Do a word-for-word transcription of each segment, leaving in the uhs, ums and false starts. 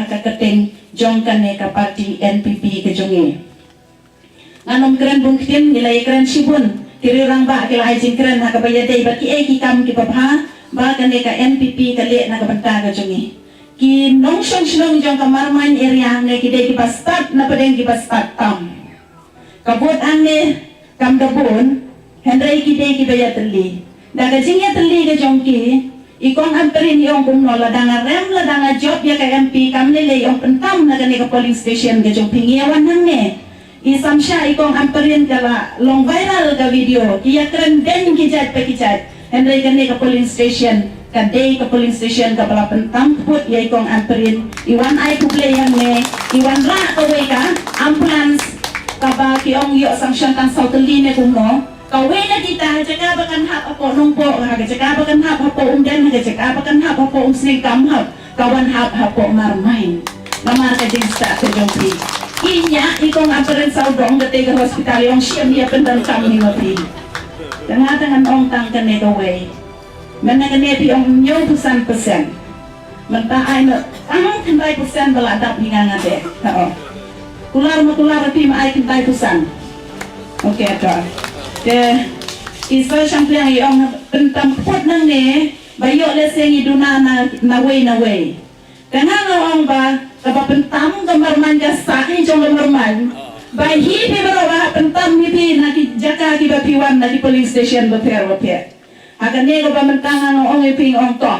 ka kyrteng jong kane ka party N P P ka jong ngi. Ngan ym kren bun ktien, ngi la ïakren shibun. Ki riew rangbah ki la ai jingkren ha kaba ïadei bad kiei ki kam kiba bha ba kane ka N P P ka leh na ka bynta ka jong ngi. Ki nongshong shnong jong ka Marmain area hangne ki dei kiba stad na pdeng kiba stad tam. Ka vote hangne kam da bun, hynrei ki dei kiba ïatylli. Da ka jingïatylli ka jong ki, i kong Ampareen i ong kumno, lada nga rem, lada nga jop ïa ka M P, kam lei lei i ong pyntam na kane ka polling station ka jong phi, ngi ïa wan hangne. I samsha i kong Ampareen ka la long viral ka video, ki ïakren deng ki jait pa ki jait. Hynrei kane ka polling station ka dei ka polling station kaba la pyntam kput ïa i kong Ampareen. I wan ai khublei hangne, i wan rah kawei ka ambulance kaba ki ong ïoh sanction tang saw tylli ne kumno. Kawei na kita ha jaka ba kan hap hapoh Nongpoh, ha ka jaka ba kan hap hapoh Umden, ha ka jaka ba kan hap hapoh Umsning kam hap, ka wan hap hapoh Marmain. Namar ka jingstad ka jong phi. Ki ñiah i kong Ampareen sawdong katei ka hospital, i ong shim ïa pyndonkam hi ma phi. Te nga te ngan ong tang kane kawei. Mynne kane phi ong hynñiewphew san percent. Mynta ai noh tang khyndai percent ba la dap hi nga nga te. Hooid. Kular ma kular phi ma ai khyndai percent. Okay to. Te i Sir Shangpliang i ong pyntam kput nangne ba ïoh lehse ngi duna na, nawei nawei. Te nga nga ong ba kaba pyntam ka Marmain ka sah hi jong ka Marmain. Ba hi phi baroh ba hap pyntam hi phi na ki jaka kiba phi wan na ki polling station bapher bapher. Ha kane kaba mynta nga nga ong ïa phi, nga ong to.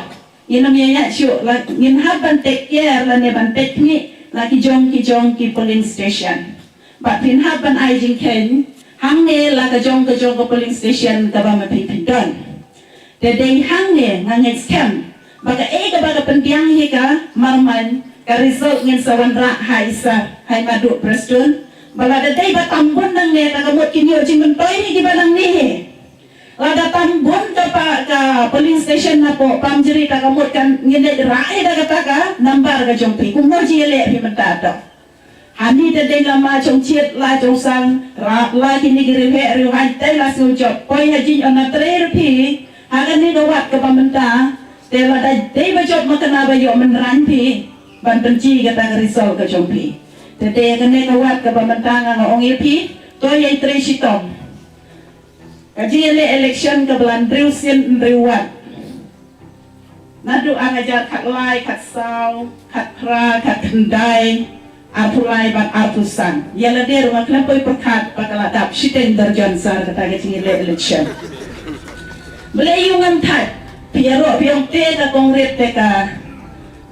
Ngin ym ïa ïaid shuh la, ngin hap ban take care lane ban peit khmih la ki jong ki jong ki polling station. Bad phin hap ban ai jingkheiñ hangne la ka jong ka jong ka polling station kaba ma phi phi don. Te dei hangne nga ngeit skhem ba kaei kaba ka pynbiang hi ka Marmain ka result ngin sa wanrah ha i Sir, ha i Maduh Prestone. Ba lada dei ba tam bun nangne ta ka mut kin ïoh jingmyntoi hi kiba nangne hi. Lada tam bun ka pa, ka polling station napoh Pamjri ta ka mut kan ngin leit rah hi da kata ka number ka jong phi. Kumno jingïaleh phi mynta to. Hani te dei lama jong chiat la jong sang, rah la kine ki riewheh riewhaiñ te la sngewjop. Poi ha jingïoh na trei ruh phi, ha kane ka wat kaba mynta, te lada dei ba jop ma kane ba ïoh mynrang phi ban pynjih kata ka result ka jong phi. Te te kane ka wat kaba mynta nga nga ong ïa phi, to ïa trei shitom. Ka jingïaleh election kaba la hynriew sien hynriew wat. Naduh ar hajar khatlai, khatsaw, khatphra, khatkhyndai, arphew lai bad arphew san. Ïa lade ruh nga khlem poi pyrkhat ba ka la dap shiteng darjon sar kata ka jingïaleh election. Balei ïa ngam thait? Phi ïaroh phi ong te ka Congress te ka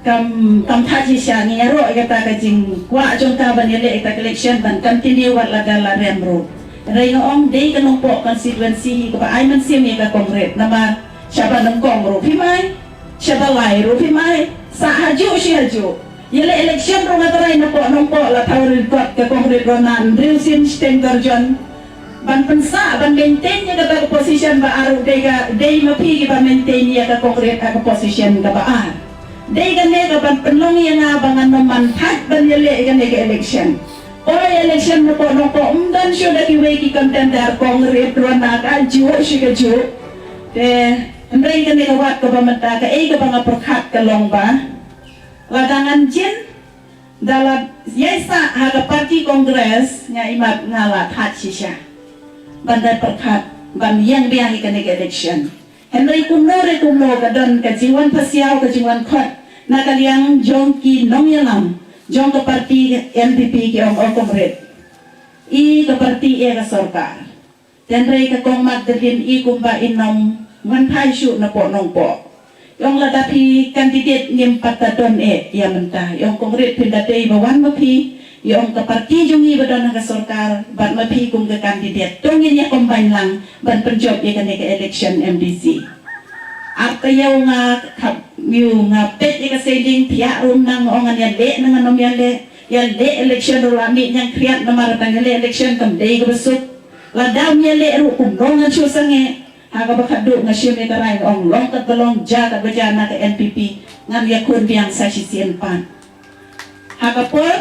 kam, kam thait shisha, ngi ïaroh ïa kata ka jingkwah jong ka ban ïaleh ïa kata ka election ban continue wat lada la rem ruh. Hynrei nga ong dei ka Nongpoh constituency hi kaba ai mynsiem ïa ka Congress namar shaba nyngkong ruh phim ai, shaba lai ruh phim ai, sah hajuh shi hajuh. Ïaleh election ruh nga tharai napoh Nongpoh la thaw record ka Congress ruh na hynriew sien shiteng darjon. Ban pynsah ban maintain ïa kata ka position ba ar ruh dei ka, dei ma phi kiba maintain ïa ka Congress ha ka position kaba ar. Dei kane ka ban pynlong ïa nga ba ngan ym man thait ban ïaleh ïa kane ka election. Poi election napoh Nongpoh ym don shuh da kiwei ki contender, Congress ruh na kajuh shi kajuh. Te hynrei kane ka wat kaba mynta kaei kaba nga pyrkhat ka long ba lada ngan jin da la ïaisah ha ka party Congress, nga imat nga la thait shisha ban da pyrkhat ban ïeng biang ïa kane ka election. Hynrei kumno re kumno ka don ka jingwan pasiaw ka jingwan khot na ka liang jong ki nongïalam jong ka party N P P ki ong, o Comrade, i ka party ïa ka sorkar. Hynrei ka Kong Magdalene i kumba i nongwan phai shuh napoh Nongpoh. I ong lada phi candidate ngim pat ta don eh ïa mynta. I ong Comrade phin da dei ba wan ma phi. I ong ka party jong ngi ba don ha ka sorkar bad ma phi kum ka candidate. To ngin ïa combine lang ban pynjop ïa kane ka election M D C. Ar taïew nga khap ïu nga peit ïa ka seiling thiah rum nang ong ngan ïaleh nang ngan ym ïaleh. Ïaleh election ruh la mih ñiangkhriat namar tang ïaleh election kam dei kaba suk. Lada ym ïaleh ruh kumno ngan shu sangeh. Ha kaba khatduh nga shim ïa ka rai nga ong long katba long, jia katba jia na ka N P P, ngan ïakhun biang sa shisien pat. Ha ka por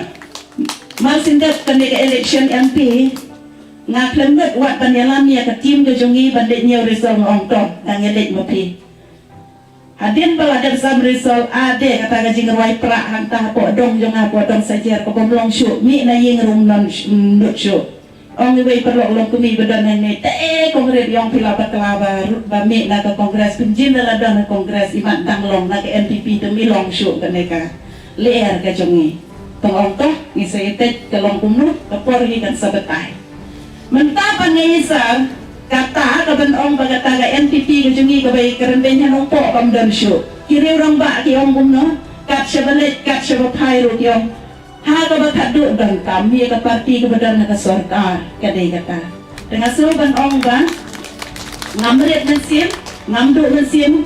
mar syn dep kane ka election M P nga khlem nud wat ban ïalam ïa ka team ka jong ngi ban leit ñiew result, nga ong to dang ïaleit ma phi. Hadien ba la dep summer result, ade kata ka jingrwai prah hangta hapoh dong jong nga, hapoh dong Sajer, ka bym long shuh, mih na ïing ruh ym don sh-, ym nud shuh. Ong iwei paralok longkmie ba don hangne, te kong Rit, ong phi la bakla ba, ba mih na ka Congress, pynjin da la don ha Congress, imat dang long na ka N P P te ym long shuh kane ka lyer ka jong ngi. Tang ong to, ngi sa ïa test ka long kumno, ka por hi kan sa batai. Mynta pat nga ïasar, kata ka ban ong ba kata ka N P P ka jong ngi kaba ïakren beiñ ha Nongpoh kam don shuh. Ki riew rangbah ki ong kumno, kat shaba leit, kat shaba phai ruh ki ong. Ha kaba khatduh donkam ïa ka party kaba don ha ka sorkar, ka dei kata. Te nga shu ban ong ba ngam rit mynsiem, ngam duh mynsiem.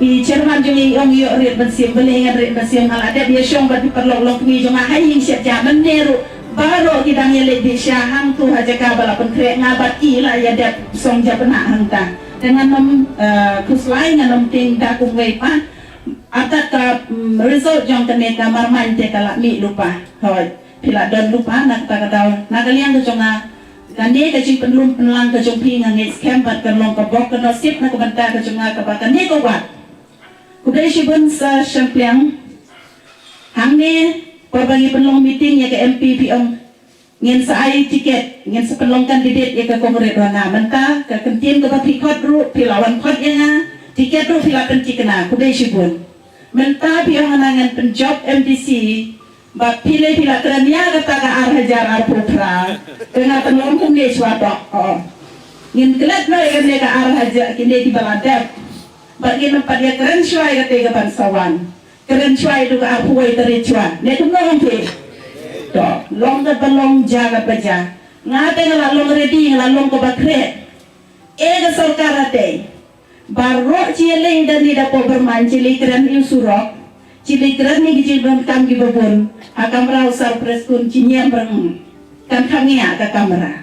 I chairman jong ngi ong ïoh rit mynsiem, balei ngan rit mynsiem, nga la dep ïa shong bad ki paralok longkmie jong nga ha ïing shet ja, mynne ruh baroh ki dang ïa leit bishar hangtu ha jaka ba la pynkhreh, nga bad i la ïa dep song japna hangta. Te ngan ym, eh, khuslai, ngan ym tieng da kumwei pat. Artat ka, mm, result jong kane ka marmaiñ te ka la mih lypa. Hooid, phi la don lypa na kata ka daw. Na ka liang ka jong nga, kane ka jingpynlum pynlang ka jong phi nga ngeit skhem bad kan long ka bok ka nusip na ka bynta ka jong nga kaba kane ka wad. Khublei shibun Sir Shangpliang. Hangne, por ba ngi pynlong meeting ïa ka M P phi ong, ngin sa ai tiket, ngin sa pynlong candidate ïa ka Kong Rit Rona. Mynta ka kyntien kaba phi khot ruh, phi la wan khot ïa nga, tiket ruh phi la pynthikna, khublei shibun. Mynta phi ong hana ngan pynjop M D C, ba phi lei phi la kren ïa kata ka ar hajar arphew phra. Te nga tang long kumne shwa tok. Oh. Ngin klet noh ïa kane ka ar hajar, kine kiba la dep. Ba ngin ym pat ïa kren shwa ïa kata ka ban sa wan. Kren shwa ïa tu ka arphew wei tarik shwa. Ne kumno ong phi? To, long kaba long, ja kaba ja. Nga te nga la long ready, nga la long kaba khreh. E ka sorkar te. Baroh chi ïaleng da ni da poh Burma chi leit kren ïa u surok. Chi leit kren ïa ki jingdonkam kiba bun. Ha kamra u Sir Prestone chi ñiam rang. Kan kham ngi ha ka kamra.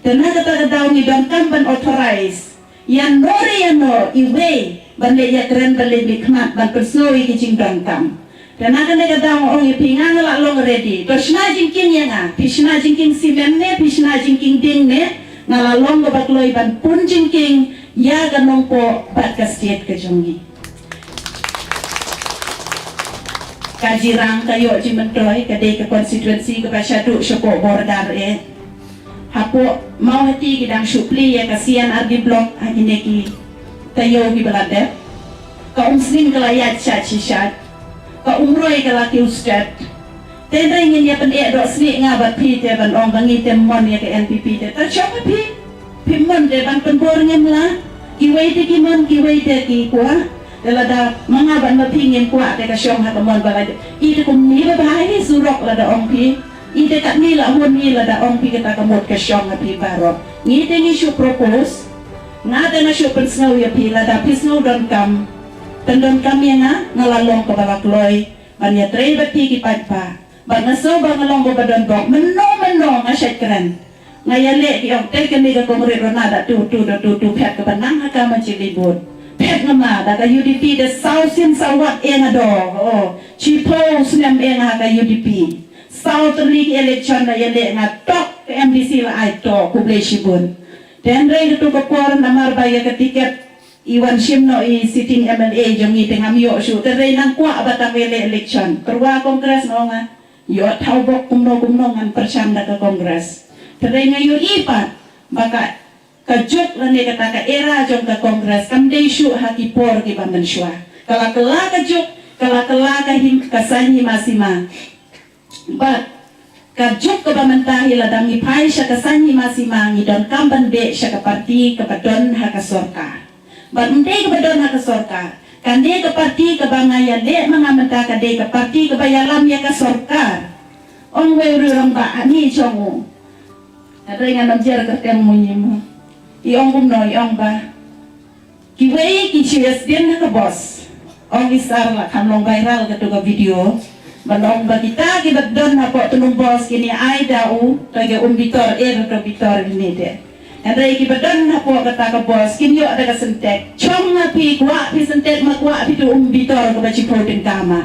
Te na kata ka daw ngi donkam ban authorize ïa no re ïa no iwei ban leit ïa kren, ban leit mihkhmat, ban pynsngew ïa ki jingdonkam. Te na kane ka daw nga ong ïa phi nga nga la long ready. To shna jingkieng ïa nga, phi shna jingkieng cement ne, phi shna jingkieng ding ne, nga la long kaba kloi ban pun jingkieng ïa ka Nongpoh bad ka state ka jong ngi. Ka Jirang ka ïoh jingmyntoi, ka dei ka constituency kaba shaduh shapoh border eh. Hapoh Mawhati ki dang shu plie ïa ka C and R D block ha kine ki taïew kiba la dep. Ka Umsning ka la ïaid shait shi shait. Ka Umroi ka la kiew stet. Te hynrei ngin ïa pyneh doh snieh nga bad phi te ban ong ba ngi te mon ïa ka N P P te. Ta shong ha phi. Phi mon te ban pynbor ngim lah. Kiwei te ki mon, kiwei te ki kwah. Te lada ma nga bad ma phi ngim kwah te ka shong ha ka mon ba la. I te kumne ba bha hi surok lada ong phi. I te katne la hun i lada ong phi kata ka mut ka shong ha phi baroh. Ngi te ngi shu propose. Nga te nga shu pynsngew ïa phi lada phi sngew donkam. Pyndonkam ïa nga, nga la long kaba la kloi ban ïatrei bad phi ki paidbah. Bad nga sngew ba nga long kaba don bok. Mynno mynno nga shait kren. Nga ïaleh ki ong te kane ka Kong Rit Rona da tu tu da tu tu phet kaba nang ha ka Manjili Booth. Phet nga ma da ka U D P da saw sien saw wat ïa nga doh. Oh, shiphew snem ïa nga ha ka U D P. Saw tylli ki election la ïaleh nga tok ka M D C la ai tok, khublei shibun. Te hynrei katu ka por namar ba ïa ka tiket i wan shim noh i sitting M L A jong ngi te ngam ïoh shuh, te hynrei nang kwah ba tang ïaleh election. Tyrwa Congress nga ong nga ïoh thaw bok kumno kumno ngan pyrshang da ka Congress. Te hynrei nga ïohi pat ba ka ka juk lane kata ka era jong ka Congress kam dei shuh ha ki por kiba mynshuwa. Ka la kylla ka juk, ka la kylla ka him, ka saiñ hima sima. Bad ka juk kaba mynta hi lada ngi phai sha ka saiñ hima sima ngi donkam ban beh sha ka parti kaba don ha ka sorkar. Bad ym dei kaba don ha ka sorkar. Kane ka parti kaba nga ïaleh ma nga mynta ka dei ka parti kaba ïalam ïa ka sorkar. Ong wei u rangbah ha ni jong u. Hynrei ngan ym jer kyrteng mo ñi mo. I ong kumno, i ong ba kiwei ki shu ïasdien ha ka bos. Ong i sar la kham long viral katu ka video. Ban ong ba kita kiba don hapoh tnum bos kine ai da u, to ïa um bitor, eh, to bitor kine te. Hynrei kiba don hapoh kata ka bos kin ïoh da ka syntek. Chong nga phi kwah phi syntek ma kwah phi to um bitor kaba chiphew tyngka ma.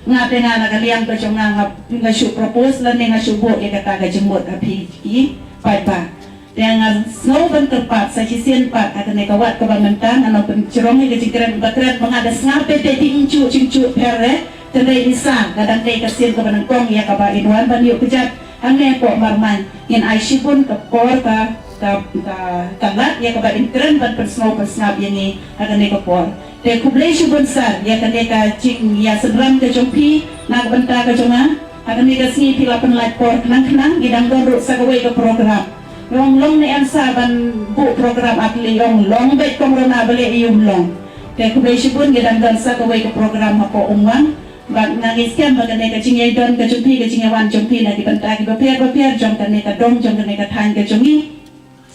Nga te nga na ka liang ka jong nga nga, nga shu propose lane nga shu buh ïa kata ka jingmut ha phi ki paidbah. Te nga sngew ban kyrpad sa shisien pat ha kane ka wat kaba mynta, nga nang pynjrong ïa ka jingkren ba kren ba nga da sngap te te ting shu shu shu pher re. Te dei isa ka dang dei ka sien kaba nyngkong ïa kaba in wan ban ïoh kjat hangne hapoh Marmain. Ngin ai shibun ka por ka ka ka ka lad ïa kaba in kren ban pynsngew pynsngap ïa ngi ha kane ka por. Te khublei shibun sir ïa kane ka jingïasynran ka jong phi na ka bynta ka jong nga. Ha kane ka sngi phi la pynlait por khnang khnang, ngi dang don ruh sa kawei ka program. Ong long ne em sa ban buh program, at lei ong long beit kong rona ba leh ïum long. Te khublei shibun, ngi dang don sa kawei ka program hapoh Umwang. Bad nga ngeit skhem ba kane ka jingïadon ka jong phi, ka jingïawan jong phi na ki bynta kiba pher ba pher jong kane ka dong, jong kane ka thaiñ ka jong ngi.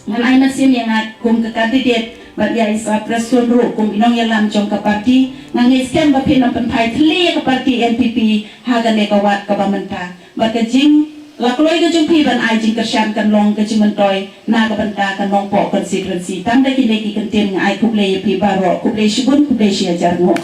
Ngan ai mynsiem ïa nga kum ka candidate bad ïa i Sir Prestone ruh kum i nongïalam jong ka party. Nga ngeit skhem ba phin ym pynphai thylli ïa ka party N P P ha kane ka wat kaba mynta. Bad ka jingïalehkai ka jong phi ban ai jingkyrshan kan long ka jingmyntoi na ka bynta ka Nongpoh constituency. Tang da kine ki kyntien nga ai khublei ïa phi baroh, khublei shibun, khublei shihajar nguh.